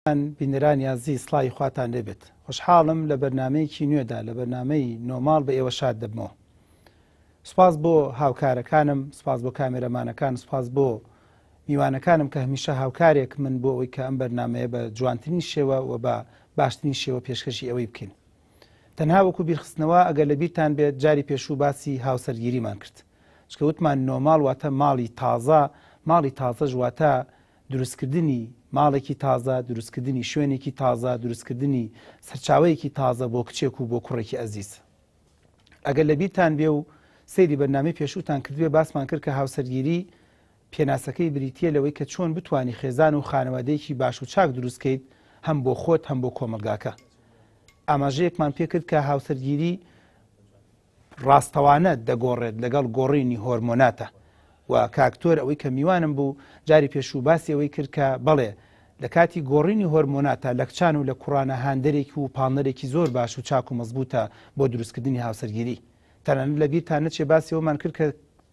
بینەرانی ئازیز سڵاوی خواتان لێبێت خۆشحاڵم لە بەرنمەیەکی نوێدا لە بەرنمەی نۆماڵ بە ئێوە شاد دەبمەوە سپاس بۆ هاوکارەکانم سپاس بۆ کامێرەمانەکان سپاس بۆ میوانەکانم کە هەمیشە هاوکارێک من بۆ ئەوەی کە ئەم بەرنمەیە بە جوانترین شێوە و بە باشترین شێوە پێشکەشی ئەوەی بکەین تەنها وەکو بیرخستنەوە ئەگەر لە بیرتان بێت جاری پێشوو باسی هاوسەرگیریمان کرد چکە وتمان نۆماڵ واتە ماڵی تازە ماڵی تازەش واتە دروستکردنی ماڵێکی تازە، دروستکردنی شوێنێکی تازە، دروستکردنی سەرچاوەیەکی تازە بۆ کچێک و بۆ کوڕێکی ئەزیز. ئەگەر لە بیرتان بێ و سەیری بەرنامەی پێشووتان کردبێ باسمان کرد کە هاوسەرگیری پێناسەکەی بریتییە لەوەی کە چۆن بتوانی خێزان و خانەوادەیەکی باش و چاک دروست کەیت هەم بۆ خۆت هەم بۆ کۆمەڵگاکە. ئاماژەیەکمان پێکرد کە هاوسەرگیری ڕاستەوانە دەگۆڕێت لەگەڵ گۆڕینی هۆرمۆناتە و کاکتۆر ئەوەی کە میوانم بوو جاری پێشوو باسی ئەوەی کرد کە بەڵێ لە کاتی گۆڕینی هۆرمۆناتە لە کچان و لە کوڕانە هاندەرێکی و پاڵنەرێکی زۆر باش و چاک و مەزبووتە بۆ دروستکردنی هاوسەرگیری تەنانەت لە بیرتان نەچێ باسی ئەوەمان کرد کە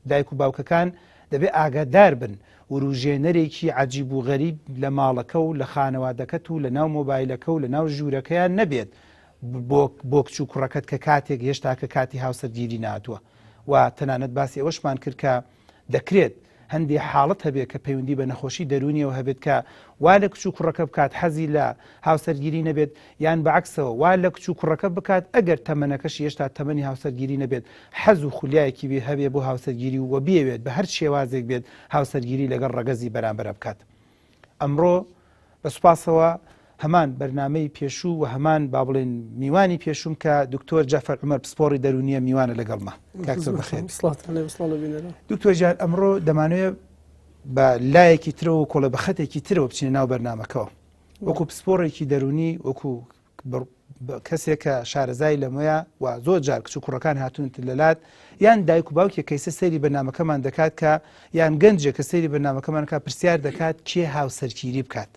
دایک و باوکەکان دەبێ ئاگادار بن وروژێنەرێکی عەجیب و غەریب لە ماڵەکە و لە خانەوادەکەت و لە ناو مۆبایلەکە و لە ناو ژوورەکەیان نەبێت بۆ بۆ کچ و کوڕەکەت کە کاتێک هێشتا کە کاتی هاوسەرگیری ناتوە و تەنانەت باسی ئەوەشمان کرد کە دەکرێت هەندێ حاڵەت هەبێت کە پەیوەندی بە نەخۆشی دەروونیەوە هەبێت کە وا لە کچ و کوڕەکە بکات حەزی لە هاوسەرگیری نەبێت یان بەعکسەوە وا لە کچ و کوڕەکە بکات ئەگەر تەمەنەکەشی هێشتا تەمەنی هاوسەرگیری نەبێت حەز و خولیایەکی بێ هەبێ بۆ هاوسەرگیری و بیەوێت بە هەر شێوازێک بێت هاوسەرگیری لەگەڵ ڕەگەزی بەرامبەرە بکات. ئەمڕۆ بە سوپاسەوە هەمان بەرنامەی پێشوو و هەمان با بڵێن میوانی پێشووم کە دکتۆر جەفەر عومەر پسپۆڕی دەروونیە میوانە لەگەڵمە. کاک دکتۆر بەخێر. دکتۆر گیان ئەمڕۆ دەمانەوێت بە لایەکی ترەوە و کۆڵە بە خەتێکی ترەوە بچینە ناو بەرنامەکەوە وەکو پسپۆڕێکی دەروونی وەکو کەسێک کە شارەزای لەمەیە و زۆر جار کچ و کوڕەکان هاتوونت لەلات یان دایک و باوکێک کەیسە سەیری بەرنامەکەمان دەکات کە یان گەنجێک کە سەیری بەرنامەکەمان کە پرسیار دەکات کێ هاوسەرگیری بکات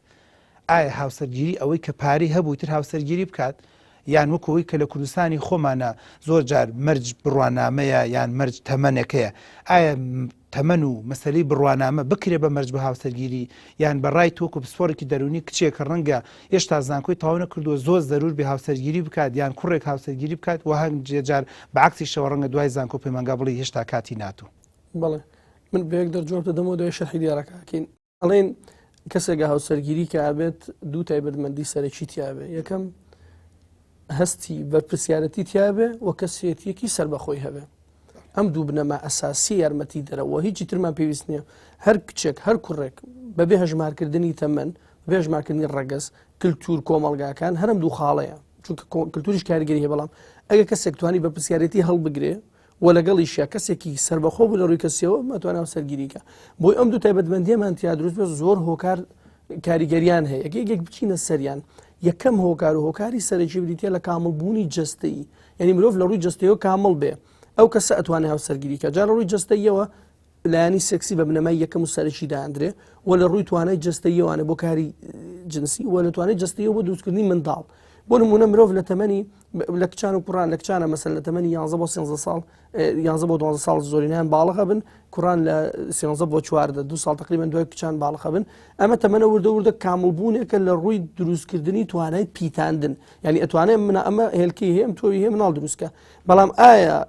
ئایا هاوسەرگیری ئەوەی کە پارەی هەبوو تر هاوسەرگیری بکات یان وەکو ئەوەی کە لە کوردستانی خۆمانە زۆر جار مەرج بڕوانامەیە یان مەرج تەمەنەکەیە ئایا تەمەن و مەسەلەی بڕوانامە بکرێ بە مەرج بە هاوسەرگیری یان بە ڕای تۆ کە پسپۆڕێکی دەروونی کچێک کە ڕەنگە هێشتا زانکۆی تەواو نەکردووە زۆر زەرور بێ هاوسەرگیری بکات یان کوڕێک هاوسەرگیری بکات و هەندێ جار بە عەکسیشەوە ڕەنگە دوای زانکۆ پەیمانگا بڵێ هێشتا کاتی ناتوو. بەڵێ من بە یەک دەر جواب دەدەمەوە دوای شەرحی دیارەکە ئەکەین. ئەڵێن کەسێک هاوسەرگیری کە ئابێت دوو تایبەتمەندی سەرەکی تیاابێ یەکەم هەستی بەرپرسیارەتی تیاابێ و کەسێتیەکی سربەخۆی هەبێ ئەم دوو بنەما ئەساسی یارمەتی دەرەوە هیچی ترمان پێویست نییە هەر کچێک هەر کوڕێک بەبێ هەژمارکردنی تەمەن بێژمارکردنی ڕەگەز کللتور کۆمەلگاکان هەرم دوو خاڵەیە چونکە کللتوریش کاریگەری هەیە بەڵام ئەگە کەسێک توانی بە پرسیارەتی هەڵبگرێ و لەگەڵیشیا کەسێکی سەربەخۆ بوو لە ڕووی کەسیەوە مەتوانە هاوسەرگیری کە بۆی ئەم دوو تایبەتمەندیەمان تیا دروست بێت زۆر هۆکار کاریگەریان هەیە یەک یەک بچینە سەریان یەکەم هۆکار و هۆکاری سەرەکی بریتە لە کامڵبوونی جەستەیی یعنی مرۆڤ لە ڕووی جەستەیەوە کامڵ بێ ئەو کەسە ئەتوانێت هاوسەرگیری کە جا لە ڕووی جەستەیەوە لایەنی سێکسی بە بنەمای یەکەم و سەرەکی داندرێ و لە ڕووی توانای جەستەییەوانە بۆ کاری جنسی و لە توانای جەستەیەوە بۆ دروستکردنی منداڵ بۆ نمونە مرۆڤ لە تەمەنی لە کچان و کوڕان لە کچانە مەسەر لە تەمەنی 11 بۆ 13 ساڵ 11 بۆ 12 ساڵ زۆرینیان باڵغە بن کوڕان لە 13 بۆ 14 دو ساڵ تقریبا دوای کچان باڵغە بن ئەمە تەمەنە وردە وردە کامڵبوونێکە لە ڕووی دروستکردنی توانای پیتاندن یعنی ئەتوانێت منە ئەمە هێلکەی هەیە ئەم تۆوی هەیە مناڵ دروستکە بەڵام ئایا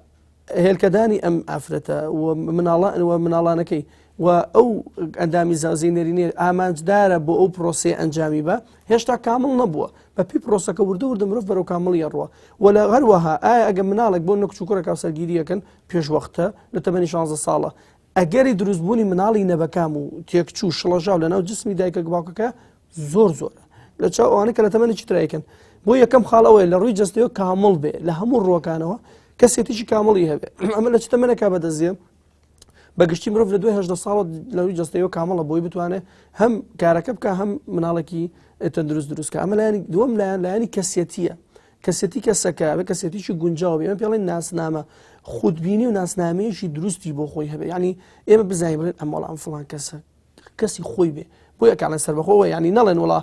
هێلکەدانی ئەم ئافرەتە و مناڵان و مناڵانەکەی و ئەو ئەندامی زاوزێی نێرینەی ئامانجدارە بۆ ئەو پرۆسەیە ئەنجامی بە هێشتا کامڵ نەبووە بە پێی پرۆسەکە وردە وردە مرۆڤ بەرەو کامڵی ئەڕوە و لە هەروەها ئایا ئەگە مناڵێک بۆ نەکچ و کوڕێک هاوسەرگیریەکەن پێش وەختە لە تەمەنی 16 ساڵە ئەگەری دروستبوونی مناڵی نەبەکام و تێکچوو شڵەژاو لەناو جسمی دایکە باوکەکە زۆر زۆرە لە چاو ئەوانە کە لە تەمەنێکی ترایکن بۆ یەکەم خاڵ ئەوەیە لە ڕووی جەستەیەوە کامڵ بێ لە هەموو ڕووەکانەوە کەسێتیی کامڵی هەبێ ئەمە لە چ تەمەنێکا بەدەستێ بە گشتی مرۆڤ لە دوای هەدە ساڵ لە ڕووی جەستەیەوە کامڵە بۆی بتوانێت هەم کارەکە بکە هەم مناڵێکی تەندروست دروستکە ئەمە لایەنی دووەم لایەن لایەنی کەسێتیە کەسێتی کەسەکە بە کەسێتیی گونجاو بێ ئێمە پێڵێن ناسنامە خودبینی و ناسنامەیەکی دروستی بۆ خۆی هەبێ یعنی ئێمە بزانین بڵێن ئەم وەڵام فڵان کەسە کەسی خۆی بێ بۆیە کاڵێن سەربەخۆوە ینی نەڵێن وڵا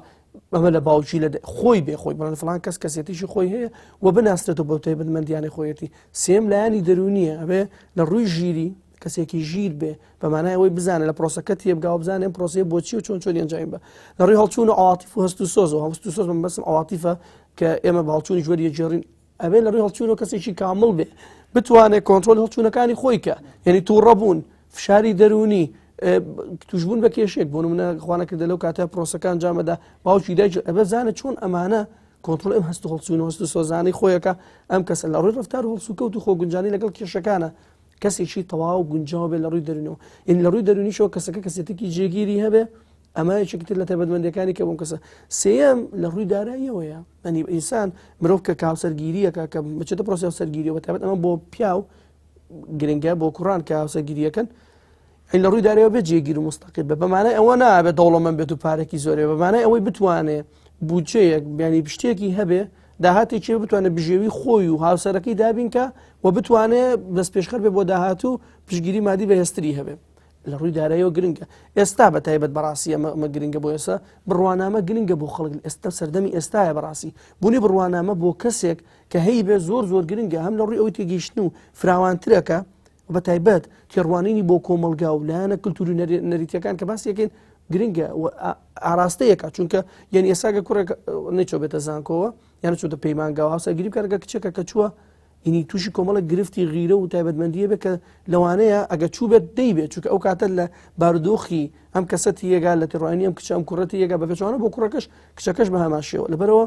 ئەمە لە باوکی لە خۆی بێ خۆی بڵێن فلان کەس کەسێتیشی خۆی هەیە و بناسرێتەوە بەو تایبەتمەندیانەی خۆیەتی سێم لایەنی دەرونیە ئەبێ لە ڕووی ژیری. کەسێکی ژیر بێ بە مانای ئەوەی بزانێت لە پرۆسەکە تێبگا و بزانێت ئەم پرۆسەیە بۆچی و چۆن چۆنی ئەنجامی بە لە ڕووی هەڵچوون و عواتیف و هەست و سۆزەوە هەست و سۆز من بەسم عواتیفە کە ئێمە بە هەڵچوونی جوەری یەکگێڕین ئەبێ لە ڕووی هەڵچوونەوە کەسێکی کامڵ بێ بتوانێت کۆنترۆل هەڵچوونەکانی خۆی کە یعنی تووڕەبوون فشاری دەروونی توشبوون بە کێشێک بۆ نمونە خوانەکردە لەو کاتە پرۆسەکان جامەدا باوکی دایکی ئەبێ زانێت چۆن ئەمانە کۆنترۆل ئەم هەست و هەڵچوون و هەست و سۆزانەی خۆیەکە ئەم کەسە لە ڕووی ڕفتار و هەڵسوکەوت و خۆگونجانی لەگەڵ کێشەکانە کەسێکی تەواو گونجاو بێت لە ڕووی دەروونەوە یعنی لە ڕووی دەروونیشەوە کەسەکە کەسێتێکی جێگیری هەبێ ئەمە یەکێکی تر لە تایبەتمەندیەکانی کە بۆم کەسە سێیەم لە ڕووی داراییەوەیە ئەنی ئینسان مرۆڤ کە هاوسەرگیریەکە کە بچێتە پرۆسی هاوسەرگیریەوە تایبەت ئەمە بۆ پیاو گرنگە بۆ کوڕان کە هاوسەرگیریەکەن ئەی لە ڕووی دارایەوە بێت جێگیر و مستەقل بە بەمانای ئەوە نابێت دەوڵەمەند بێت و پارێکی زۆرێ بەمانای ئەوەی بتوانێ بودجەیەک بیانی پشتێکی هەبێ داهاتێکی بتوانێت بژێوی خۆی و هاوسەرەکەی دابینکە و بتوانێت دەست پێشخەر بێ بۆ داهاتوو پشگیری مادی بەهێزتری هەبێ لە ڕووی دارایەوە گرنگە ئێستا بە تایبەت بەڕاستی ئەمە ئەمە گرنگە بۆ ئێستا بڕوانامە گرنگە بۆ خەڵک ئێستا سەردەمی ئێستاە بەڕاستی بوونی بڕوانامە بۆ کەسێک کە هەی بێ زۆر زۆر گرنگە هەم لە ڕووی ئەوی تێگەیشتن و فراوانترەکە بە تایبەت تێڕوانینی بۆ کۆمەڵگا و لایەنە کللتوری نەریتەکان کە باسی یەکەین گرنگە ئاراستەیەکە چونکە یعنی ئێساگە کوڕێک نەچۆ بێتە زانکۆوە یان چۆتە پەیمانگاوە هاوسەرگیری بکات کچێکە کە چووە ینی تووشی کۆمەڵێک گرفتی غیرە و تایبەتمەندیە بێت کە لەوانەیە ئەگە چوو بێت دەی بێت چونکە ئەو کاتە لە بارودۆخی ئەم کەسە تیەگا لە تێڕوانی ئەم کچە ئەم کوڕەتی یەگا بە پێچوانە بۆ کوڕەکەش کچەکەش بە هەمان شێوە لەبەرەوە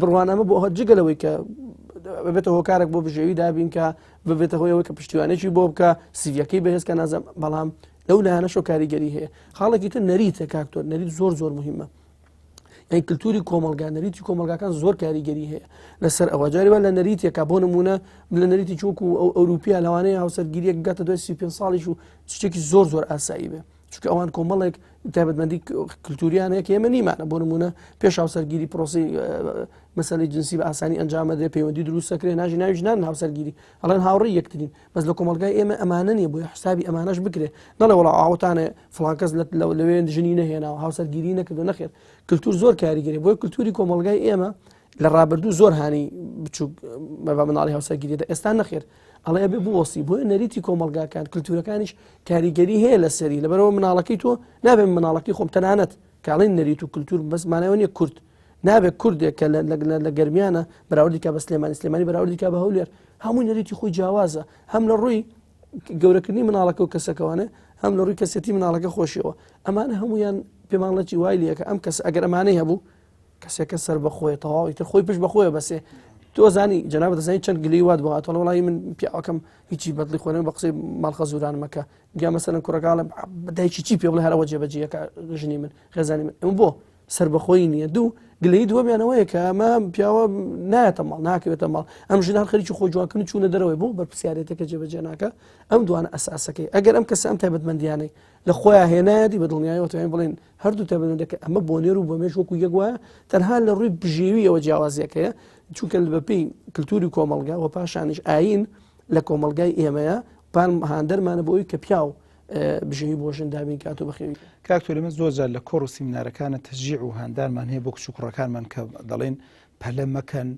بڕوانامە بۆ هەر جگە لەوەی کە ببێتە هۆکارێک بۆ بژێوی دابین کە ببێتە هۆی ئەوەی کە پشتیوانێکی بۆ بکە سیڤیەکەی بەهێز کە نازم بەڵام لەو لایەنەشەوە کاریگەری هەیە خاڵێکی تر نەریتە کاکتۆر نەریت زۆر زۆر مهمە یعنی کللتوری کۆمەلگا نەریتی کۆمەلگاکان زۆر کاریگەری هەیە لەسەر ئەوە جاری وا لە نەریتێکا بۆ نمونە لە نەریتی چۆک و ئەو ئەوروپیا لەوانەیە هاوسەرگیریەک بگاتە دوای 35 ساڵیش و شتێکی زۆر زۆر ئاسایی بێ چونکە ئەوان کۆمەڵێک تایبەتمەندی کللتوریان هەیە کە ئێمە نیمانە بۆ نمونە پێش هاوسەرگیری پرۆسی مەسەلی جنسی بە ئاسانی ئەنجامەدرێ پەیوەندی دروست دەکرێ ناژی ناوی ژنان هاوسەرگیری ئەڵێن هاوڕێی یەکترین بەس لە کۆمەڵگای ئێمە ئەمانە نییە بۆیە حسابی ئەمانەش بکرێ نەڵێ وڵا ئاوتانێ فڵان کەس لەوێ ژنی نەهێناوە هاوسەرگیری نەکردو نەخێر کللتور زۆر کاریگەری بۆیە کللتوری کۆمەڵگای ئێمە لە ڕابردوو زۆر هانی بچوک بە مناڵی هاوسەرگیری دە ئێستا نەخێر ئەڵێ ئەبێ بوەستی بۆیە نەریتی کۆمەڵگاکان کللتورەکانیش کاریگەری هەیە لەسەری لەبەرەوە مناڵەکەی تۆ نابێت مناڵەکەی خۆم تەنانەت کاڵین نەریت و کللتور بەس مانەوە نیە کورد نابێت کوردێک کە لە گەرمیانە بەراوردی کا بە سلێمانی سلێمانی بەراوردی کا بە هەولێر هەموو نەریتی خۆی جیاوازە هەم لە ڕووی گەورەکردنی مناڵەکە و کەسەکەوانە هەم لە ڕووی کەسێتی مناڵەکە خۆشیەوە ئەمانە هەمویان پێماڵەکی وای لەکە ئەم کەس ئەگەر ئەمانەی هەبوو کەسێکە سەر بەخۆی تەواوی تر خۆی پشت بەخۆیە بەسێ تۆ زانی جەناب دەزانی چەند گلی وات بۆ هاتۆڵ وڵی من پیاوەکەم هیچی بەدڵی خۆنم بە قسەی ماڵخە زورانمەکە گیا مەسەلەن کوڕەکە دایکی چی پێ بڵێ هەرەوە جێبەجێەکە ژنی من خێزانی من ئەم بۆ سربەخۆی نییە دوو گلەی دووەمیانەوەیە کە ئەمە پیاوە نایەتە ماڵ ناکەوێتە ماڵ ئەم ژنان خەریکی خۆ جوانکردن چوونە دەرەوەی بۆ بەرپسیارێتەکە جێبەجێ ناکە ئەم دوانە ئەساسەکەی ئەگەر ئەم کەسە ئەم تایبەتمەندیانەی لە خۆیان هێنایەتی بە دڵنیایەوە توانین بڵێن هەردوو تایبەتمەندەکە ئەمە بۆ نێر و بۆ مێش وەکو یەک وایە تەنها لە ڕووی بژێویەوە جیاوازیەکەیە چونکە بەپێی کللتوری کۆمەلگا و پاشانیش ئاین لە کۆمەلگای ئێمەیە پان هاندەرمانە بۆ ئەوی کە پیاو بژێوی بۆ ژن دابین کات و بەخێوی. کاک تۆر ئێمە زۆر جار لە کۆڕ و سیمینارەکانە تەشجیع و هاندانمان هەیە بۆ کچ و کوڕەکانمان کە دەڵێن پەلە مەکەن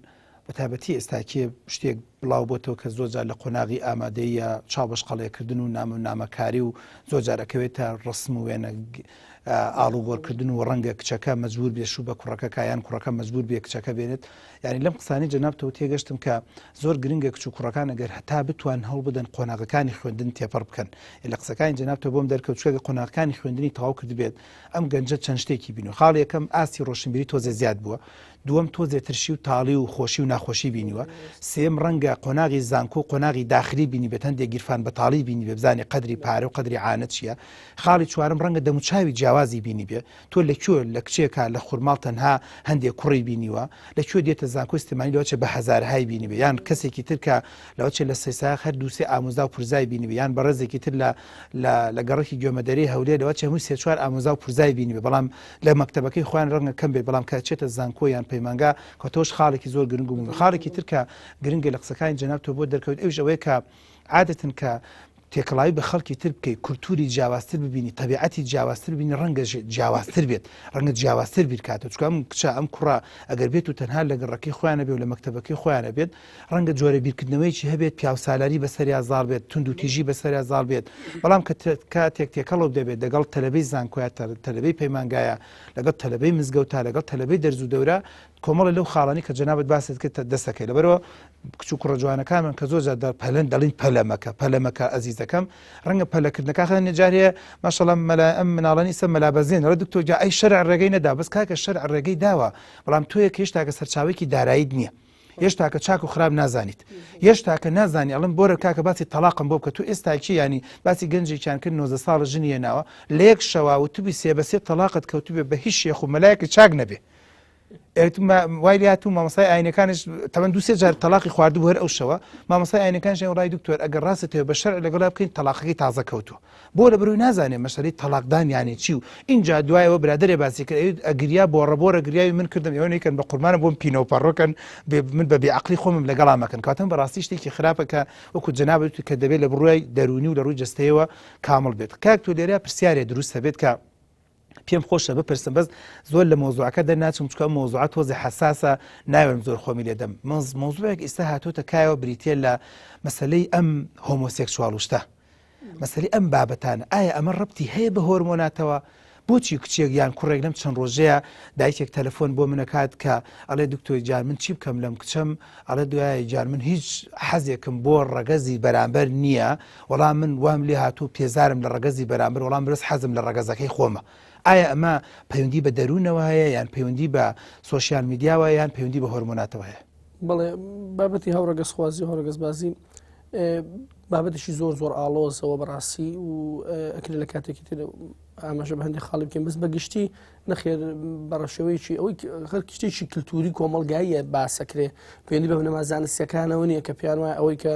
بە تایبەتی ئێستا کێ شتێک بڵاو بۆتەوە کە زۆر جار لە قۆناغی ئامادەیە چاو بەشقەڵێکردن و نامە و نامەکاری و زۆر جار ئەکەوێتە ڕسم و وێنە ئاڵوگۆڕکردن و ڕەنگە کچەکە مەجبور بێ شوو بە کوڕەکە کا یان کوڕەکە مەجبور بێ کچەکە بێنێت یعنی لەم قسانەی جەنابتەوە تێگەشتم کە زۆر گرنگە کچ و کوڕەکان ئەگەر هەتا بتوان هەوڵ بدەن قۆناغەکانی خوێندن تێپەڕ بکەن لە قسەکانی جەنابتەوە بۆم دەرکەوت چونکە قۆناغەکانی خوێندنی تەواو کردبێت ئەم گەنجە چەند شتێکی بینی خاڵ یەکەم ئاستی ڕۆشنبیری تۆزێ زیاد بووە دووەم تۆزێ ترشی و تاڵی و خۆشی و ناخۆشی بینیوە سێم ڕەنگە قۆناغی زانکۆ و قۆناغی داخلی بینی بێت هەندێک گیرفان بەتاڵی بینی بێ بزانێ قەدری پارە و قەدری عانە چییە خاڵی چوارم ڕەنگە دەموچاوی جیاوازی بینی بێ تۆ لە کوێ لە کچێکا لە خورماڵ تەنها هەندێک کوڕی بینیوە لە کوێ دێتە زانکۆی سلێمانی لەوەچێ بە هەزارهای بینیبێ یان کەسێکی تر کە لەوەچێ لە سەیساخ هەر دووسێ ئامۆزا و پورزای بینیبێ یان بەڕێزێکی تر لە لە لە گەڕەکی گوێمەدەرەی هەولێر لەوەچێ هەمووی سێ چوار ئامۆزا و پورزای بینیبێ بەڵام لە مەکتەبەکەی خۆیان ڕەنگە کەم بێت بەڵام کە چێتە زانکۆ یان پەیمانگا کە تۆش خاڵێکی زۆر گرنگ و خاڵێکی تر کە گرنگە لە قسەکانی جەناب تۆ بۆ دەرکەوت ئەویش ئەوەیە کە عادەتەن کە. تێکەڵاوی بە خەڵکی تر بکەی، کولتوری جیاوازتر ببینی، تەبیعەتی جیاوازتر ببینی ڕەنگە جیاوازتر بێت، ڕەنگە جیاوازتر بیرکاتەوە، چونکە ئەم کچە ئەم کوڕە ئەگەر بێت و تەنها لە گەڕەکەی خۆیانە بێ و لە مەکتەبەکەی خۆیانە بێت، ڕەنگە جۆرە بیرکردنەوەیەکی هەبێت پیاوسالاری بەسەریا زاڵ بێت، توندوتیژی بەسەریا زاڵ بێت، بەڵام کە کاتێک تێکەڵەو دەبێت لەگەڵ تەلەبەی زانکۆیا، تەلەبەی پەیمانگایە، لەگەڵ تەلەبەی مزگەوتا، لەگەڵ تەلەبەی دەرز و دەورە، کۆمەڵە لەو خاڵانی کە جەنابت باست کرد دەستەکەی لەبەرەوە کچ و کوڕە جوانەکانمان کە زۆر جار پەلەن دەڵین پەلە مەکە پەلە مەکە ئەزیزەکەم ڕەنگە پەلەکردنەکە خەنێ جارێ ماشەڵا مەلا ئەم مناڵانی ئیستا مەلا بەزێن دەڵێ دکتۆر جا ئەی شەرع ڕێگەی نەدا بەس کاکە شەرع ڕێگەی داوە بەڵام تۆیە کە هێشتاکە سەرچاوەیەکی داراییت نییە هێشتاکە چاک و خراپ نازانیت هێشتاکە نازانی ئەڵم بۆرە کاکە باسی تەلاقم بۆ بکە تو ئێستاکی ینی باسی گەنجێکیان کرد 90 ساڵ ژنی هێناوە لە یەک شەوا وتبی سێ بە سێ تەلاقت کەوتبێ بە هیچ شێخ و مەلایەکی چاک نەبێ وای لاتوو مامۆستای ئاینەکانش تەمەن دوو سێ جار تەلاقی خواردبوو هەر ئەو شەوە مامۆستای ئاینەکانش وڵای دکتۆر ئەگەر ڕاستت هەیە بە شەرع لەگەڵا بکەین تەلاقەکەی تازە کەوتووە بۆ لە بەرەوەی نازانێ مەسەلەی تەلاقدان یانێ چی و ئینجا دوایەوە برادەرێ باسی کرد ئەوی ئەگریا بۆڕە بۆرە گریاوی من کردم ئێوە نەیکەن بە قوربانە بۆم پینە و پەڕۆکەن من بە بێعەقلی خۆمم لەگەڵا مەکەن کاتم بەڕاستی شتێکی خراپە کە وەکو جەنابت وتت کە دەبێت لە بڕوای دەروونی و لە ڕووی جەستەیەوە کامڵ بێت کاک تۆ لێرە پرسیارێ دروست هەبێت کە پێم خۆشە بپرسم بەس زۆر لە مۆزوعەکە دەرناچم چکە مۆزوعە تۆزی حساسە ناوێم زۆر خۆمی لێدەم مۆزوعێک ئیستا هاتوتە کایەوە بریتە لە مەسلەی ئەم homosexual شتە مەسەلی ئەم بابەتانە ئایا ئەمە ڕەبتی هەیە بە هۆرمۆناتەوە بۆچی کچێک یان کوڕێک لەم چەند ڕۆژەیە دایکێک تەلەفۆن بۆ منەکات کە ئەڵێ دکتۆر جان من چی بکەم لەم کچەم ئەڵێ دوای جان من هیچ حەزێکم بۆ ڕەگەزی بەرامبەر نییە وەڵام من وام لێ هاتوو پێزارم لە ڕەگەزی بەرامبەر وەڵام برس حەزم لە ڕەگەزەکەی خۆمە ئایا ئەمە پەیوەندی بە دەروونەوە هەیە یان پەیوەندی بە سۆشیال میدیاوە یان پەیوەندی بە هۆرمۆناتەوە هەیە؟ بەڵێ بابەتی هاوڕەگەزخوازی و هاوڕەگەزبازی بابەتێکی زۆر زۆر ئاڵۆزەوە بەڕاستی و ئەکرێت لە کاتێکی تر ئاماژە بە هەندێک خاڵی بکەین بەس بەگشتی نەخێر بەڕەشەوەیەکی ئەوەی هەر شتێکی کللتوری کۆمەلگاییە باسەکرێ پێوەندی بە بنەما زانستیەکانەوە نییە کە پێیان وایە ئەوەی کە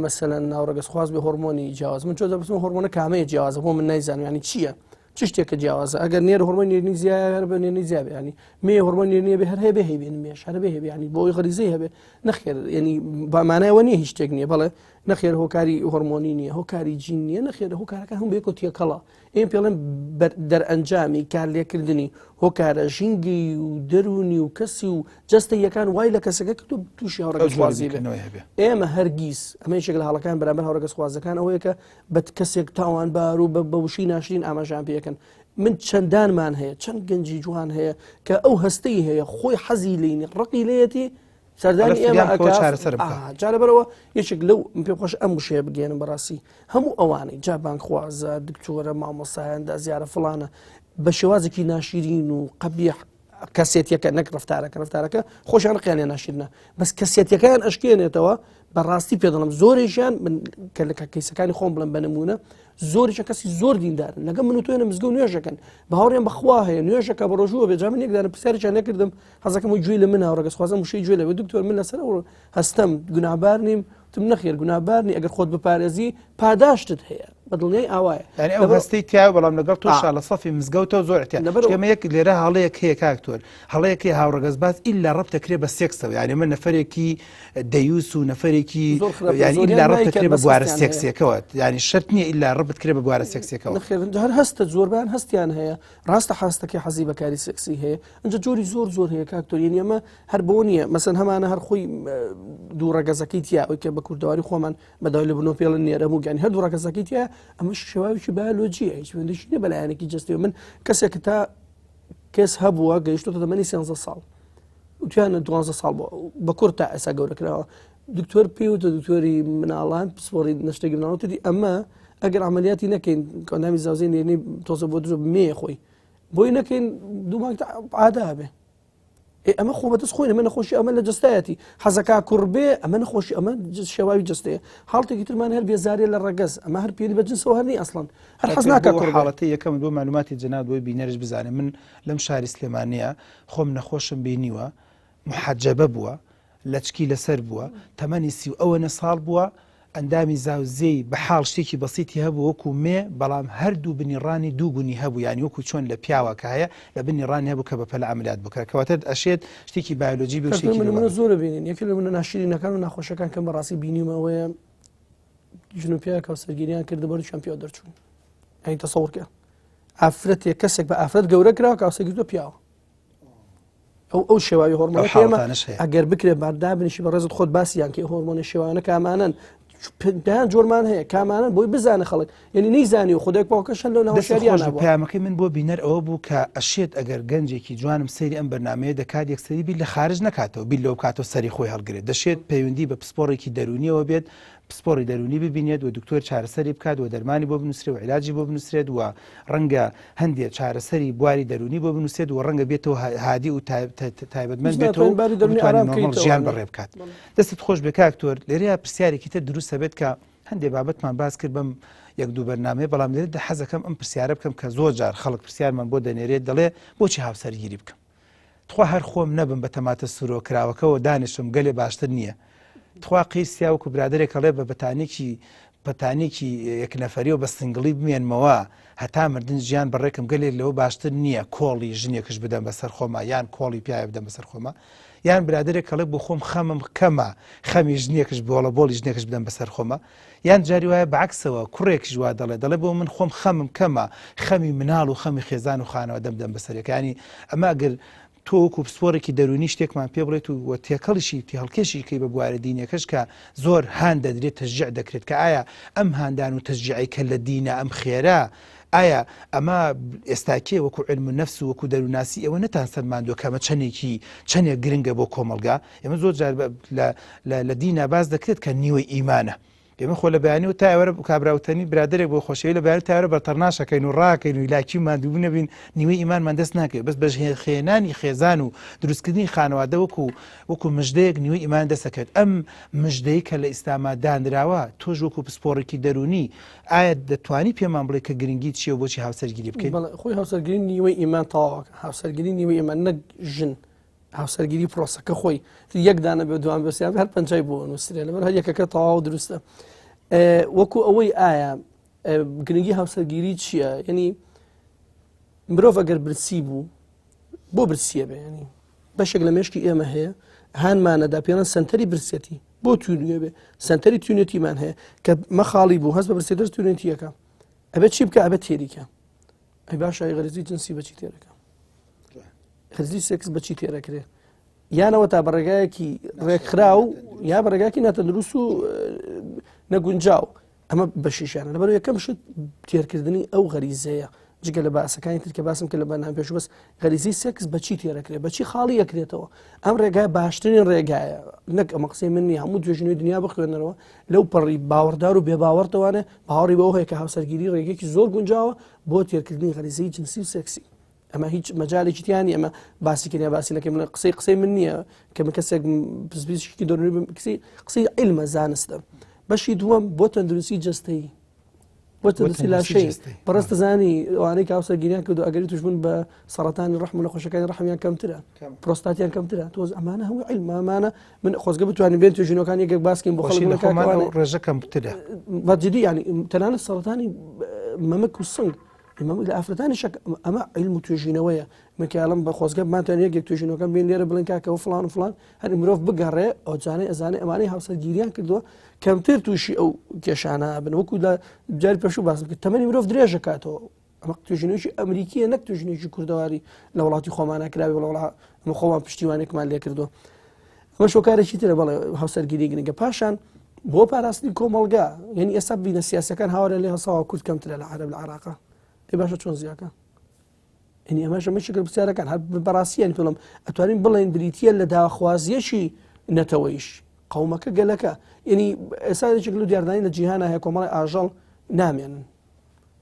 مەسەلەن ناوڕەگەزخواز بێ هۆرمۆنی جیاواز من چۆن دەپرسم هۆرمۆنە کامەیە جیاوازە بۆ من نایزانم ینی چییە چ شتێکە جیاوازە ئەگەر نێر هۆرمۆن نێرنی زیایە هەر بە نێرنی زیابێ ینی مێ هۆرمۆن نێرنیە بێ هەر هەیە هەیبێن مێش هەر بێ هەبێ ینی بۆی غەریزەی هەبێ نەخێر ینی بامانایەوە نییە هیچ شتێک نییە بەڵێ نەخێر هۆکاری هۆرمۆنی نییە هۆکاری جین نییە نەخێر هۆکارەکە هەم بێکۆ تێکەڵە ئێمە پێڵێن دەرئەنجامی کارلێکردنی هۆکارە ژینگەی و دەروونی و کەسی و جەستەیەکان وای لە کەسەکە کردو تووشی هاوڕەگەزخوازی بێت ئێمە هەرگیز ئەمە یەکێک لە هەڵەکان بەرامبەر هاوڕەگەزخوازەکان ئەوەیە کە بە کەسێک تاوانبار و بە وشەی ناشرین ئاماژان پێەکەن من چەندانمان هەیە چەند گەنجی جوان هەیە کە ئەو هەستەی هەیە خۆی حەزی لینی ڕقی لێتی سەردانی ئێمە ئەکا چارەسەرم بکە. ئا، جا لەبەرئەوە یەکێک لەو من پێم خۆشە ئەم وشەیە بگەیەنم بەڕاستی هەموو ئەوانەی جا بانگخوازە دکتۆرە مامۆستایە ئەندازیارە فڵانە بە شێوازێکی ناشیرین و قەبیح کەسێتیەکە نەک ڕفتارەکە ڕفتارەکە خۆشیان ڕقیان لێ ناشیرنە بەس کەسێتیەکەیان ئەشکێنێتەوە بەڕاستی پێ دەڵم زۆرێکیان من کە لە کەیسەکانی خۆم بڵێم بە نمونە زۆریشە کەسی زۆر دیندارن لەگە من و تۆێنە مزگەوت نوێژەکەن باوەڕیان بەخوا هەیە نوێژەکە بە ڕۆژووە بێ جا من یەک دانە پرسیارێکیان نەکردم حەزەکەم و گوێی لە من هاوڕەگەزخوازم وشەی گوێ لەوێ دکتۆر من لەسەر ئەو هەستەم گوناهبار نیم وتم نەخێر گوناهبار نی ئەگەر خۆت بپارێزی پاداشتت هەیە بە دڵنیای ئاوایە یعنی ئەو هەستەی تایە بەڵام لەگەڵ تۆشا لە سەفی مزگەوتەوە زۆر احتیاط لەبەر چونکە ئێمە یەک لێرە هەڵەیەک هەیە کاک تۆر هەڵەیەک هەیە هاوڕەگەزباز ئیلا ڕەبت دەکرێ بە سێکسەوە یعنی من نەفەرێکی دەیوس و نەفەرێکی زۆر خراپە، یعنی زۆریان ئیلا ڕەبت نایکەن، دەکرێ بە بەس بوارە هەستیان هەیە. سێکسیەکەوە یعنی شەرت نییە ئیلا ڕەبت کرێ بە بوارە سێکسیەکەوە نەخێر هەر هەستە زۆربیان هەستیان هەیە ڕاستە حاستەکەی حەزی بەکاری سێکسی هەیە ئەجا جۆری زۆر زۆر هەیە کاک تۆر یعنی ئەمە هەر بۆ نییە مەسەن هەمانە هەر خۆی دوو ڕەگەزەکەی تیا ئەوی کە بە کوردەواری خۆمان بەداوای لە بنەوە پێڵن نێرە موگیانی هەردوو ڕەگەزەکەی تیا ئەمە شێواوێکی بایۆلۆجیە هیچ پەیوەندیشی نییە بە لایەنێکی جەستەیەوە من کەسێک تا کەس هەبووە گەیشتۆتە تەمەنی 13 ساڵ وتیانە 12 ساڵ بۆ بە کورت تا ئێستا گەورە کراوە دکتۆر پێی وتە دکتۆری مناڵان پسپۆڕی نەشتەگی مناڵ وتی ئەمە ئەگەر عملیاتی نەکەین کۆندامی زاوزێ نێرنی تۆزە بۆ درۆ مێ خۆی بۆی نەکەین دوو مانگ تا عادا هەبێ ئێ ئەمە خۆ بەدەست خۆی ئەمە نەخۆشی ئەمە لە جستایەتی حەزەکا کوڕ بێ ئەمە نەخۆشی ئەمە شێواوی جستەیە حاڵتێکی ترمان هەر بێزارێ لە ڕەگەز ئەمە هەر پێری بە جنسەوە هەر نی ئەسڵەن هەر حەز ناکا کوڕ بێ. حاڵەتی یەکەم بۆ معلوماتی جەناب بۆی بینەرش بزانێ من لەم شاری سلێمانیە خۆم نەخۆشم بینیوە محەجەبە بووە لەچکی لەسەر بووە، تەمەنی سی و ئەوەنە ساڵ بووە، ئەندامی زاوزێی بە حاڵ شتێکی بەسیتی هەبوو وەکوو مێ، بەڵام هەردوو بنی ڕانی دوو گونی هەبوو، یانی وەکوو چۆن لە پیاوە کە هەیە لە بنی ڕانی هەبوو کە بە پەلە عەمەلیات بکرا، کەواتە ئەشێت شتێکی بایۆلۆجی بێ و کاک شتێکی من لەو نمونە بابەتە. زۆر بینین یەکێ لە نمونە ناشرینەکان و ناخۆشەکان کەم بەڕاستی بینیومە ئەوەیە. ژن و پیاوێک هاوسەرگیریان کرد بەرچیان پیاو دەرچوون ئەی تەسەور کە ئافرەتێک کەسێک بە ئافرەت گەورە کرا کە هاوسەرگیری پیاوە ئەو ئەو شێواوی هۆرمۆنەکە ئێمە ئەگەر بکرێت باردابنیشی بە ڕێزت خۆت باسییان کە هۆرمۆنە شێوانە کامانن دەیان جۆرمان هەیە کامانە بۆی بزانە خەڵک یعنی نەیزانی و خودێک باوکەش لەو ناوشاریان پامەکەی من بۆ بینەر ئەوە بوو کە ئەشێت ئەگەر گەنجێکی جوانم سەیری ئەم بەرنمەیە دەکات یەکسەری بیر لە خارج نەکاتەوە بیر لەو کاتەوە سەری خۆی هەڵگرێت دەشێت پەیوەندی بە پسپۆڕێکی دەرونیەوە بێت پسپۆڕی دەروونی ببینێت و دکتۆر چارەسەری بکات و دەرمانی بۆ بنووسرێت و عیلاجی بۆ بنووسرێت و ڕەنگە هەندێ چارەسەری بواری دەروونی بۆ بنووسێت و ڕەنگە بێتەوە هادی و تایبەتمەند بێتەوە و بتوانێت نۆرماڵ ژیان بەڕێ بکات. دەستت خۆش بێ کاک تۆر، لێرەیا پرسیارێکی تر دروست ئەبێت کە هەندێ بابەتمان باس کرد بەم یەک دوو بەرنامەیە بەڵام لێرەدا حەزەکەم ئەم پرسیارە بکەم کە زۆر جار خەڵک پرسیارمان بۆ دەنێرێت دەڵێ بۆچی هاوسەرگیری بکەم؟ تخوا هەر خۆم نەبم بە تەماتە سورۆ کراوەکەوە دانیشم گەلێ باشتر نییە تخوا قیر سیا وەکو برادێک ئەڵێ بە بەتانێکی پەتانێکی یەک نەفەری و بە single ی بمێنمەوە هەتا مردن ژیان بەڕێکم گەلێک لەوە باشتر نییە کۆڵی ژنێکش بدەم بەسەر خۆما یان کۆڵی پیاوێ بدەم بەسەر خۆما یان برادێک کەڵێ بۆ خۆم خەمم کەمە خەمی ژنێکش بۆڵە بۆڵی ژنێکش بدەم بەسەر خۆمە یان جاری وایە بەعکسەوە کوڕێکیش وا دەڵێ دەڵێ بۆ من خۆم خەمم کەمە خەمی مناڵ و خەمی خێزان و خانەوادەم بدەم بەسەرەکانی ئەمە ئەگەر تۆ وەکو پسپۆڕێکی دەروونی شتێکمان پێ بڵێت و وە تێکەڵیشی تێهەڵکێشی کەی بە بوارە دینیەکەش کە زۆر هان دەدرێت تەشجیع دەکرێت کە ئایا ئەم هاندان و تەشجیعی کە لە دینە ئەم خێرە ئایا ئەمە ئێستاکێ وەکو علم و نفس و وەکو دەرووناسی ئێوە نەتان سەلماندووە کە ئەمە چەندێکی چەندێک گرنگە بۆ کۆمەڵگا ئێمە زۆر جار لە دینا باس دەکرێت کە نیوەی ئیمانە ئێمە خۆ لە بەیانی و تا ئێوارە کابراوتەنی برادێک بۆ خۆشەوی لە بەیانی تا ئێوارە بەتەڕناشەکەین و ڕاکەین و لاکی ماندوو نەبین نیوەی ئیمانمان دەست ناکەوێت بەس بەژێخێنانی خێزان و دروستکردنی خانەوادە وەکو وەکو مژدەیەک نیوەی ئیمان دەسەکەوێت ئەم مژدەی کە لە ئیسلاما دانراوە تۆش وەکو پسپۆڕێکی دەرونی ئایا دەتوانی پێمان بڵێ کە گرنگی چییە و بۆچی هاوسەرگیری بکەین؟ خۆی هاوسەرگیری نیوەی ئیمان تەواوەکە هاوسەرگیری نیوەی ئیمان نەک ژن هاوسەرگیری پرۆسەکە خۆی یەک دانە بێ دوان بەسیان هەر پەنجای بۆ نووسرێ لەبەر هەر یەکەکە تەواو دروستە وەکو ئەوەی ئایا گرنگی هاوسەرگیری چییە؟ یعنی مرۆڤ ئەگەر برسی بوو بۆ برسیە بێ ینی بەشێک لە مێشکی ئێمە هەیە هانمانەدا پێڵەن سنتەری برسێتی بۆ تونوێ بێ سنتەری تونێتیمان هەیە کە مەخاڵی بوو هەست بە برسێ دەست تونێتیەکە ئەبێت چی بکە ئەبێت تێریکە ئەی باشە غەرزی جنسی بەچی تێرەکە غەرزی سێکس بەچی تێرەکرێ یانەوە تا بە ڕێگایەکی ڕێکخراو یا بە ڕێگاکی ناتەندروست و نەگونجاو ئەمە بەشیشیانە لەبەر یەکەم شت تێرکردنی ئەو غەریزەیە جگە لە باسەکانی تر کە باسم کە لە بەنام پێش بەس غەریزی سێکس بەچی تێرەکرێت بەچی خاڵی ئەکرێتەوە ئەم ڕێگای باشترین ڕێگایە نەک ئەمە قسەی من نیە هەموو توێژینەوەی دنیا بخوێنەرەوە لەو پەڕی باوەڕدار و بێباوەڕتەوانێ باوەڕی بەوە هەیە کە هاوسەرگیری ڕێگەیەکی زۆر گونجاوە بۆ تێرکردنی غەریزەی جنسی و سێکسی ئەمە هیچ مەجالێکی تیانی ئەمە باسی کردیا باسی نەکەم من قسەی قسەی من نییە کە من کەسێک پزیشکی دەروونی بم کسی قسەی عیلمە زانستە بەشی دووەم بۆ تەندروستی جەستەیی بۆ تەندروستی لاشەی بەڕێز دەزانی ئەوانەی کە هاوسەرگیریان کردو ئەگەری توشبوون بە سەرەتانی ڕەحم و نەخۆشەکانی ڕەحمیان کەمترە پرۆستاتیان کەمترە تۆز ئەمانە هەموو عیلمە ئەمانە من خۆزگە بتوانین بێن توێژینەوەکان یەکێک باسکەین بۆ خەڵک بڵێن کاکە ئەوانە ڕێژە کەمترە بەجدی یانی تەنانەت سەرەتانی مەمک و سنگ مەمک لە ئافرەتانی شک ئەمە عیلم و توێژینەوەیە من کە ئەڵم بە خۆزگە بمانتوانین یەک یەک توێژینەوەکان بێن لێرە بڵێن کاکە و فڵان و فڵان هەر مرۆڤ بگەڕێ ئەوجانەی ئەزانێ ئەمانەی هاوسەرگیریان کردووە کەمتر تووشی ئەو کێشانە بن وەکو لە جاری پێشوو باسم کرد تەمەنی مرۆڤ درێژەکاتەوە ئەمە توێژینەوەیەکی ئەمریکیە نەک توێژینەوەیەکی کوردەواری لە وڵاتی خۆمانە کراوی وڵا وڵا ئەمە خۆمان پشتیوانێکمان لێ کردووە ئەمە شۆکارێکی ترە بەڵێ هاوسەرگیری گرنگە پاشان بۆ پاراستنی کۆمەڵگا یعنی ئێستا بینە سیاسەکان هاوارە لێ هەساوە کورد کەمترە لە عەرەب لە عراقا ئەی باشە چۆن زیاکە یعنی ئەمەش ئەمە شکل پرسیارەکان هەر بەڕاستیان پێڵم ئەتوانین بڵێن بریتە لە داخوازیەکی نەتەوەیش قەومەکە گەلەکە یعنی ئێستا یەکێک لەو دیاردانی لە جیهانە هەیە کۆمەڵی ئاژەڵ نامێنن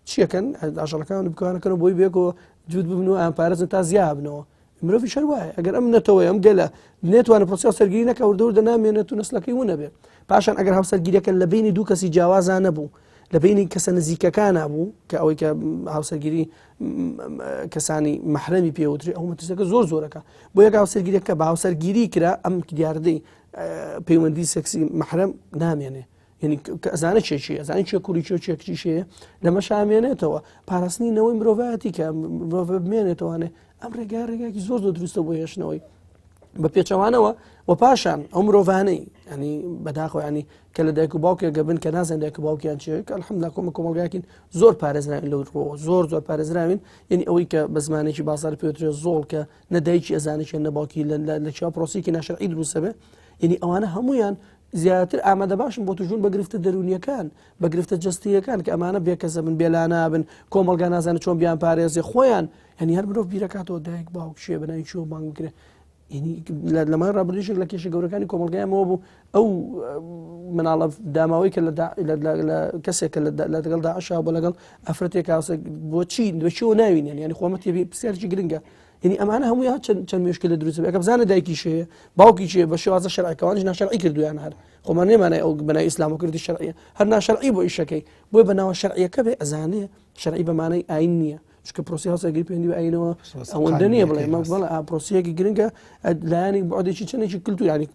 چیەکەن ئاژەڵەکان بکانەکەن بۆی بێکەوە جووت ببن و ئەم پارێزن تا زیابنەوە مرۆڤی شەر وایە ئەگەر ئەم نەتەوەی ئەم گەلە نێتوانە پرۆسیا سەرگیری نەکە وردە وردە نامێنێت و نسلەکەی ونەبێت پاشان ئەگەر هاوسەرگیریەکە لە بینی دوو کەسی جیاوازا نەبوو لە بینی کەسە نزیکەکانە بوو کە ئەوەی کە هاوسەرگیری کەسانی مەحرەمی پێوتری ئەو مەترسەکە زۆر زۆرەکە بۆ یەک هاوسەرگیریەکە بە هاوسەرگیری کرا ئەم دیاردەی پەیوەندی سێکسی مەحرەم نامێنێ یعنی کە ئەزانە چێ چی ئەزانانی چێ کوری چێ چێ کچی شەیە لەمە شامێنێتەوە پاراستنی نەوەی مرۆڤایەتی کە مرۆڤ بمێنێتوانێ ئەم ڕێگا ڕێگاکی زۆر زۆر دروستە بۆ هێشتنەوەی. بە پێچەوانەوە و پاشان ئەو مرۆڤانەی ینی بەداخۆ ینی کە لە دایک و باوکێک گەبن کە نازان دایک و باوکیان چێ کە الحمدلله کۆمە کۆمەڵگاکین زۆر پارێزراوین لەو ڕۆوە زۆر زۆر پارێزراوین یعنی ئەوەی کە بە زمانێکی بازار پێوترێ زۆڵ کە نە دایکی ئەزانێکی نە باوکی لە چیا پرۆسیکی ناشرعی دروستە بێ یعنی ئەوانە هەمویان زیاتر ئامادە باشن بۆ توژون بە گرفتە دەرونیەکان بە گرفتە جستیەکان کە ئەمانە بێکەسە بن بێلانابن کۆمەلگا نازانە چۆن بیان پارێزێ خۆیان هەنی هەر مرۆڤ بیرەکاتەوە دایک باوک شێ بەناوی چۆ بانگ بکرێ لە مای ڕابردووشێک لە کێشە گەورەکانی کۆمەلگایمەوە بوو ئەو مناڵە داماوەی کە لە کەسێک کە لەگەڵ داعشا بۆ لەگەڵ ئافرەتێک هاوسە بۆچی بەچەوە ناوینێن ینی خۆمە تێبی پرسیارێکی گرنگە یعنی ئەمانە هەموویان چەند مشکل لە دروست بێ بزانە دایکی شەیە باوکی چیە بە شێوازە شەرعەکەوانش ناشەرعی کردویان هەر خۆمان نێمانای ئەو بەنای ئیسلام و کردی شەرعیە هەر ناشەرعی بۆ ئیشەکەی بۆی بەناوە شەرعیەکە بێ ئەزانێ شەرعی بەمانەی ئاین نییە چونکە پرۆسی هاوسەرگیری پەیوەندی بە ئاینەوە ئەوەندە نییە بڵێ مە بەڵێ پرۆسیەکی گرنگە لایەنی بەعدێکی چەندێکی کلتور ینی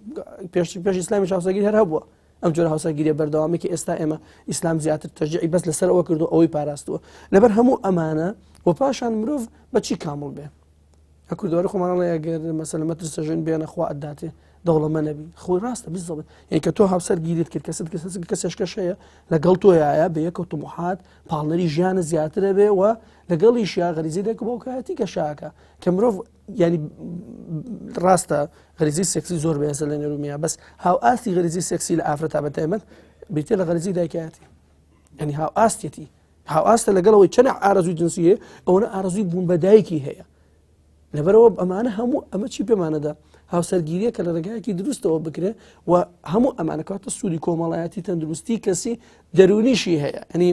پێش پێش ئیسلامی هاوسەرگیری هەر هەبووە ئەم جۆرە هاوسەرگیریە بەردەوامی کە ئێستا ئێمە ئیسلام زیاتر تەشجیعی بەس لەسەر ئەوە کردو ئەوەی پاراستووە لەبەر هەموو ئەمانە و پاشان مرۆڤ بەچی کامڵ بێ کوردواری خۆمان ئەڵێ ئەگەر مەسەلە مەترسە ژن بێنە خوا ئەداتێ دەوڵەمە نەبی خۆی ڕاستە بزڵ یعنی کە تۆ هاوسەر گیرت کرد کەست کەس کەسێشکەش هەیە لەگەڵ تۆیایە بە یەکەوت طموحات پاڵنەری ژیانە زیاترە بێ و لەگەڵیشیا غەریزەی دایک و باوکایەتی گەشاکە کە مرۆڤ ینی ڕاستە غەریزی سێکسی زۆر بەهێزە لە نێرومیا بەس هاوئاستی غەریزی سێکسی لە ئافرەتا بە تایبەت بریتیە لە غەریزی دایکایەتی ینی هاوئاستێتی هاوئاستە لەگەڵ ئەوەی چەند ئارەزوی جنسی هەیە ئەوەنە ئارەزوی بوون بە دایکی هەیە لەبەرەوە ئەمانە هەموو ئەمە چی پێمانەدا هاوسەرگیریە کە لە ڕێگایەکی دروستەوە بکرێ و هەموو ئەمانە کاتە سوودی کۆمەڵایەتی تەندروستی کەسی دەرونیشی هەیە ئەنی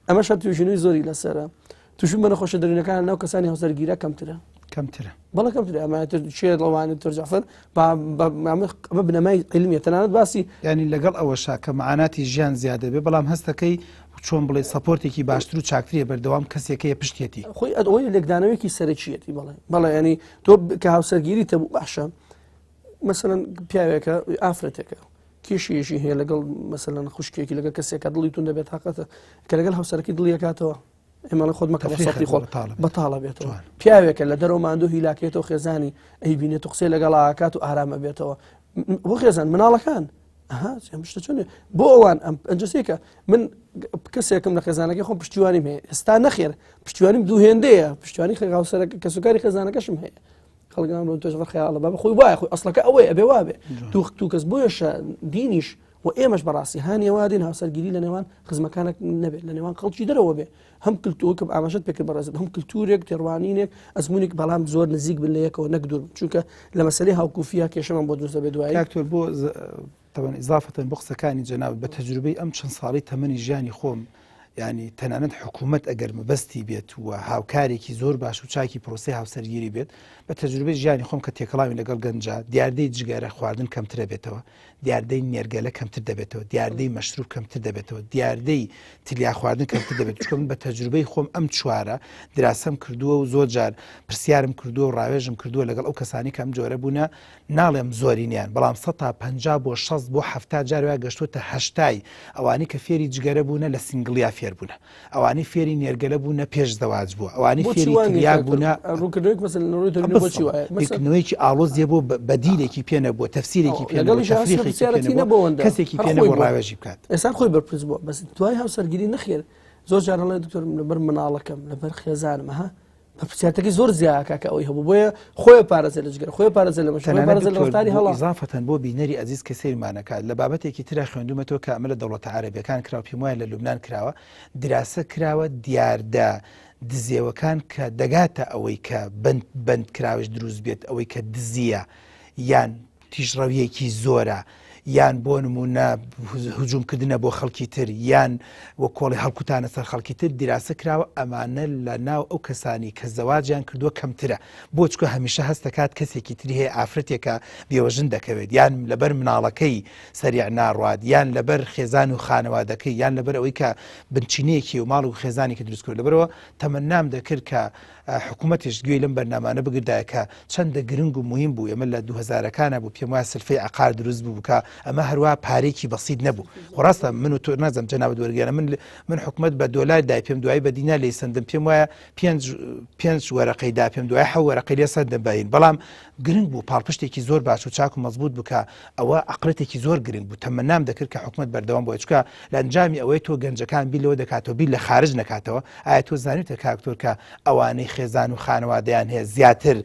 ئەمە شەر توێژینەوەی زۆری لەسرە تووشبوون بە نەخۆشە دەروونەکان ناو کەسانی هاوسەرگیرە کەمترە کەمترە بەڵێ کەمترە ئەمە تر چێ ڵەوانی تر جعفر ئەمە بنەمای علمیە تەنانەت باسی ینی لەگەڵ ئەوەشا کە معاناتی ژیان زیادە بێ بەڵام هەستەکەی چۆن بڵێ support ێکی باشتر و چاکتریە بەردەوام کەسێکەیە پشتێتی خۆی ئەوەی لێکدانەوەیەکی سەرەکیەتی بەڵێ بەڵێ ینی تۆ کە هاوسەرگیری تەبوو باشە مەسەلەن پیاوێکە ئافرەتێکە کێشەیەکی هەیە لەگەڵ مەسەلەن خوشکێکی لەگەڵ کەسێکە دڵی تون دەبێت تاقەتە کە لەگەڵ هاوسەرەکەی دڵیەکاتەوە ئێمەڵە خۆت مەکە بەسەتی خۆ بەتاڵە بێتەوە پیاوێکە لە دەرەوە ماندوو هیلاکێتەوە خێزانی ئەی بینێت و قسەی لەگەڵ ئاکات و ئارامە بێتەوە بۆ خێزان مناڵەکان ئەم شتە چۆنێ بۆ ئەوان ئەم ئەنجسێکە من کەسێکم لە خێزانەکەی خۆم پشتیوانیم هەیە ئێستا نەخێر پشتیوانیم دوو هێندەیە پشتیوانی خێغاوسەرە کەسوکاری خێزانەکەشم هەیە خەڵک ناڵێن تۆش بەر خەیاڵە بابە خۆی وایە خۆی ئەسڵەکە ئەوەیە ئەبێ وابێ تو تو کەس بۆیەشە دینیش و ئێمەش بەڕاستی هانیەوە دین هاوسەرگیری لە نێوان خزمەکانە نەبێت لە نێوان خەڵکی دەرەوە بێ هەم کللتورکە ئاماژەت پێکرد بەڕێزت هەم کللتورێک تێڕوانینێک ئەزمونێک بەڵام زۆر نزیک بن لە یەکەوە نەک دوور چونکە لە مەسلەی هاوکوفیە کێشەمان بۆ دروست دەبێت دوایی دکتۆر بۆ تەبەن ئیزافەتەن بۆ قسەکانی جەنابت بە تەجروبەی ئەم چەند ساڵەی تەمەنی ژیانی خۆم یانی تەنانەت حکوومەت ئەگەر مەبەستی بێت و هاوکارێکی زۆر باش و چاکی پرۆسی هاوسەرگیری بێت بە تەجروبەی ژیانی خۆم کە تێکەڵاوی لەگەڵ گەنجا دیاردەی جگەرە خواردن کەمترە بێتەوە دیاردەی نێرگەلە کەمتر دەبێتەوە دیاردەی مەشروب کەمتر دەبێتەوە دیاردەی تلیا خواردن کەمتر دەبێت چونکە من بە تەجروبەی خۆم ئەم چوارە دراسەم کردووە و زۆر جار پرسیارم کردووە و ڕاوێژم کردووە لەگەڵ ئەو کەسانی کە ئەم جۆرە بوونە ناڵێم زۆرینەیان بەڵام سەتا 50 بۆ 60 بۆ 70 جار وایە گەشتووەتە هەشتای ئەوانەی کە فێری جگەرە بوونە لە single یا فێر بوونە ئەوانەی فێری نێرگەلە بوونە پێش زەواج بووە ئەوانەی بۆچی فێری وا نییە تلیاک کاک بوونە ڕوونکردنەوەیەک مەسەلەن لە ڕووی دەروونیەوە بۆچی وایە مەسەلەن بیرکردنەوەیەکی ئاڵۆزیە بۆ بەدیلێکی پێ نەبووە تەفسیرێکی پێ نەبووە لەگەڵیش هەست تەفریقێکی پێ پرسیارەتی نەبووە نەبووە ئەوەندە کەسێکی هەر پێ خۆی نەبووە بووە ڕاوێژی بکات ئێستا خۆی بەرپرس بووە بەس دوای هاوسەرگیری نەخێر زۆر جار ئەڵێ دکتۆر لەبەر مناڵەکەم لەبەر خێزانم ها بەرپرسیارەتەکەی زۆر زیاکە کە ئەوەی هەبوو بۆیە خۆی پارێزێ لە جگەر خۆی پارێزێ لە مەشروب خۆی تەنانەت پارێزێ لە دکتۆر ڕەفتاری بۆ هەڵە ئیزافەتەن بۆ بینەری ئەزیز کە سەیرمان ئەکات لە بابەتێکی ترا خوێندومەتەوە کە ئەمە لە دەوڵەتە عەرەبیەکان کراوە پێم وایە لە لوبنان کراوە دراسە کراوە دیاردە دزێوەکان کە دەگاتە ئەوەی کە بەند بەند کراوش دروست بێت ئەوەی کە دزیە یان تیژڕەویەکی زۆرە یان بۆ نمونە هجوم کردنە بۆ خەڵکی تر یان وە کۆڵی هەڵکوتانە سەر خەڵکی تر دیراسە کراوە ئەمانە لە ناو ئەو کەسانی کە زەواجیان کردووە کەمترە بۆ چکە هەمیشە هەستەکات کەسێکی تری هەیە ئافرەتێکە بێوەژن دەکەوێت یان لەبەر مناڵەکەی سەریع ناڕوات یان لەبەر خێزان و خانەوادەکەی یان لەبەر ئەوەی کە بنچینەیەکی و ماڵ و خێزانێکی دروست کرد لەبەرەوە تەمەنام دەکرد کە. حکوومەتیش گوێی لەم بەرنامانە بگردایە کە چەندە گرنگ و موهیم بوو ئێمە لە دووهەزارەکانا بوو پێم وایە سلفەی عەقار دروست بوو کە ئەمە هەروا پارێکی بەسیت نەبوو خۆ ڕاستە من و تۆ نازم جەنابت وەرگێنە من من حکومت بە دۆلار دای پێم دوایی بە دینار لێی سەندم پێم وایە پێنج پێنج وەرەقەی دا پێم دوای حەو وەرەقەی لێ سەندم بەین بەڵام گرنگ بوو پاڵپشتێکی زۆر باش و چاک و مەزبوط بکە ئەوە عقلێتێکی زۆر گرنگ بوو تەمەنام دەکرد کە حکومت بەردەوام بۆ چکە لە ئەنجامی ئەوەی تۆ گەنجەکان بیر لەوە دەکاتەوە بیر لە خارج نەکاتەوە ئایا تۆ زانیوتە کاک تۆر کە ئەوانەی خێزان و خانەوادەیان هەیە زیاتر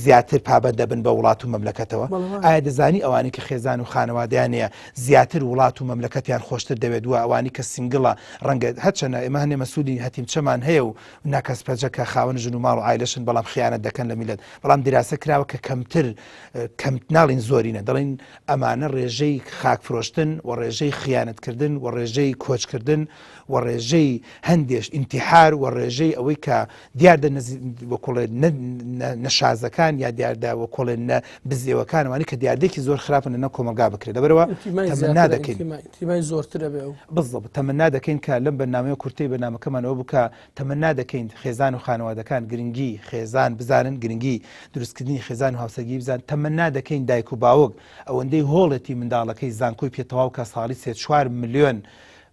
زیاتر پابەند دەبن بە وڵات و مەملەکەتەوە؟ ئایا دەزانی ئەوانەی کە خێزان و خانەوادەیان هەیە زیاتر وڵات و مەملەکەتیان خۆشتر دەوێت و ئەوانی کە single ە ڕەنگە هەرچەنە ئێمە هەنێ مەسولی هەتیمچەمان هەیە و ناکەسپەجە کە خاوەن ژن و ماڵ و عایلەشن بەڵام خیانەت دەکەن لە میلەت بەڵام دیراسە کراوە کە کەمتر کەم ناڵین زۆرینە دەڵێن ئەمانە ڕێژەی خاک فرۆشتن و ڕێژەی خیانەتکردن و ڕێژەی کۆچکردن و ڕێژەی هەندێش ئینتیحار و ڕێژەی ئەوەی کە دیاردە وەکوڵێ نەشازەکان یا دیاردە وەکوڵێ نە بزێوەکان وانی کە دیاردێکی زۆر خراپن لەناو کۆمەڵگا بکرێت لەبەرەوە تەمەنا دەکەین ئینتیمای زۆرترە بێ بالضبط تەمەنا دەکەین کە لەم بەرنامەیە کورتەی بەرنامەکەمانەوە بکە تەمەنا دەکەین خێزان و خانەوادەکان گرنگی خێزان بزانن گرنگی دروستکردنی خێزان و هاوسەرگیری بزان تەمەنا دەکەین دایک و باوک ئەوەندەی هۆڵێتی منداڵەکەی زانکۆی پێ تەواو کە ساڵی سێ چوار ملیۆن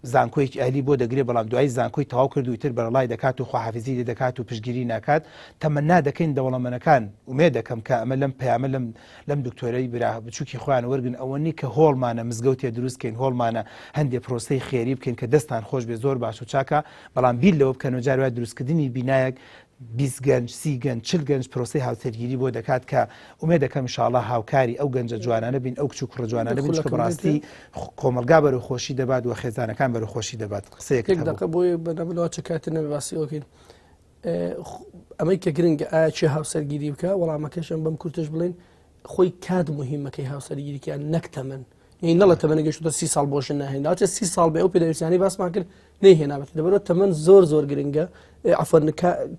زانکۆیەکی ئەهلی بۆ دەگرێ بەڵام دوایی زانکۆی تەواو کرد و ئیتر بەرەڵای دەکات و خواحافیزی لێ دەکات و پشتگیری ناکات تەمەنا دەکەین دەوڵەمەنەکان ئومێد دەکەم کە ئەمە لەم پەیامە لەم لەم دکتۆرەی برا بچوکی خۆیان وەرگن ئەوە نی کە هۆڵمانە مزگەوتێ دروست کەین هۆڵمانە هەندێ پرۆسەی خێری بکەین کە دەستان خۆش بێ زۆر باش و چاکە بەڵام بیر لەوە بکەنەوە جار وایە دروستکردنی بینایەک 20 گەنج 30 گەنج 40 گەنج پرۆسەی هاوسەرگیری بۆ دەکات کە ئومێد دەکەم ئینشاڵڵا هاوکاری ئەو گەنجە جوانانە بین ئەو کچ و کوڕە جوانانە بین چونکە بەڕاستی کۆمەڵگا بەرەو خۆشی دەبات و خێزانەکان بەرەو خۆشی دەبات. قسەیەکت یەک هەبوو. دەقە بۆیە بەنامە لەوە چ کاتێ نەبێ باسی ئەوە کەین ئەمەی کە گرنگە ئایا کێ هاوسەرگیری بکە وەڵامەکەشم بەم کورتش بڵێن خۆی کات مهمەکەی هاوسەرگیریکیان نەک تەمەن یعنی نەڵە تەمەنە گەشتە سی ساڵ بۆ ژن ناهێن داچە سی ساڵ بێ ئەو پێداویستیانەی باسمان کرد نەیهێنابێت لەبەرەوە تەمەن زۆر زۆر گرنگە عەفوەن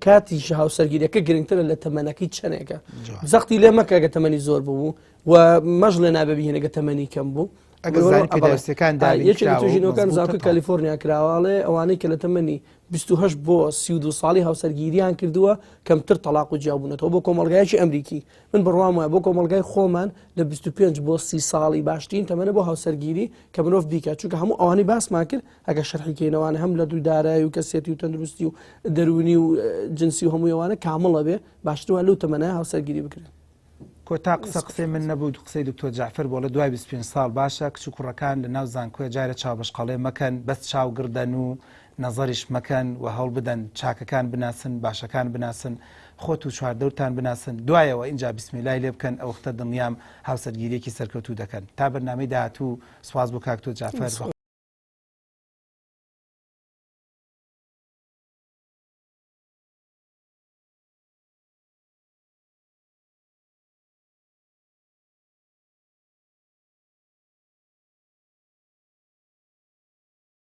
کاتیش هاوسەرگیریەکە گرنگترە لە تەمەنەکەی چەندێکە زەختی لێ مەکە گە تەمەنی زۆر بوو و مەژڵێ نابێ بهێنە گە تەمەنی کەم بوو ئەگەر زانی پێداویستیەکان دابین یەکێک لە کراوە و توێژینەوەکان مەزبووتە زانکۆی تەواو. کالیفۆرنیا کراوە ئەڵێ ئەوانەی کە لە تەمەنی 28 بۆ 32 ساڵی هاوسەرگیریان کردووە کەمتر تەلاق و جیابوونەتەوە بۆ کۆمەڵگایەکی ئەمریکی من بڕوام وایە بۆ کۆمەڵگای خۆمان لە 25 بۆ 30 ساڵی باشترین تەمەنە بۆ هاوسەرگیری کە مرۆڤ بیکات چونکە هەموو ئەوانەی باسمان کرد ئەگەر شەرحی کەینەوانە هەم لە دوو دارایی و کەسێتی و تەندروستی و دەروونی و جنسی و هەموو ئەوانە کامڵە بێ باشتر وایە لەو تەمەنە هاوسەرگیری بکرێت. کۆتا قسە قسەی من نەبوو قسەی دکتۆر جەعفەر بوو ئەڵێ دوای 25 ساڵ باشە کچ و کوڕەکان لە ناو زانکۆیە جارێ چاوبەشقەڵێ مەکەن بەس چاو گڕ دەن و نەزەریش مەکەن و هەوڵ بدەن چاکەکان بناسن باشەکان بناسن خۆت و چواردەورتان بناسن دوایەوە ئینجا بیسمیلای لێ بکەن ئەوەختە دڵنیام هاوسەرگیریەکی سەرکەوتوو دەکەن تا بەرنامەی داهاتوو سوپاس بۆ کاک تۆ جەعفەر.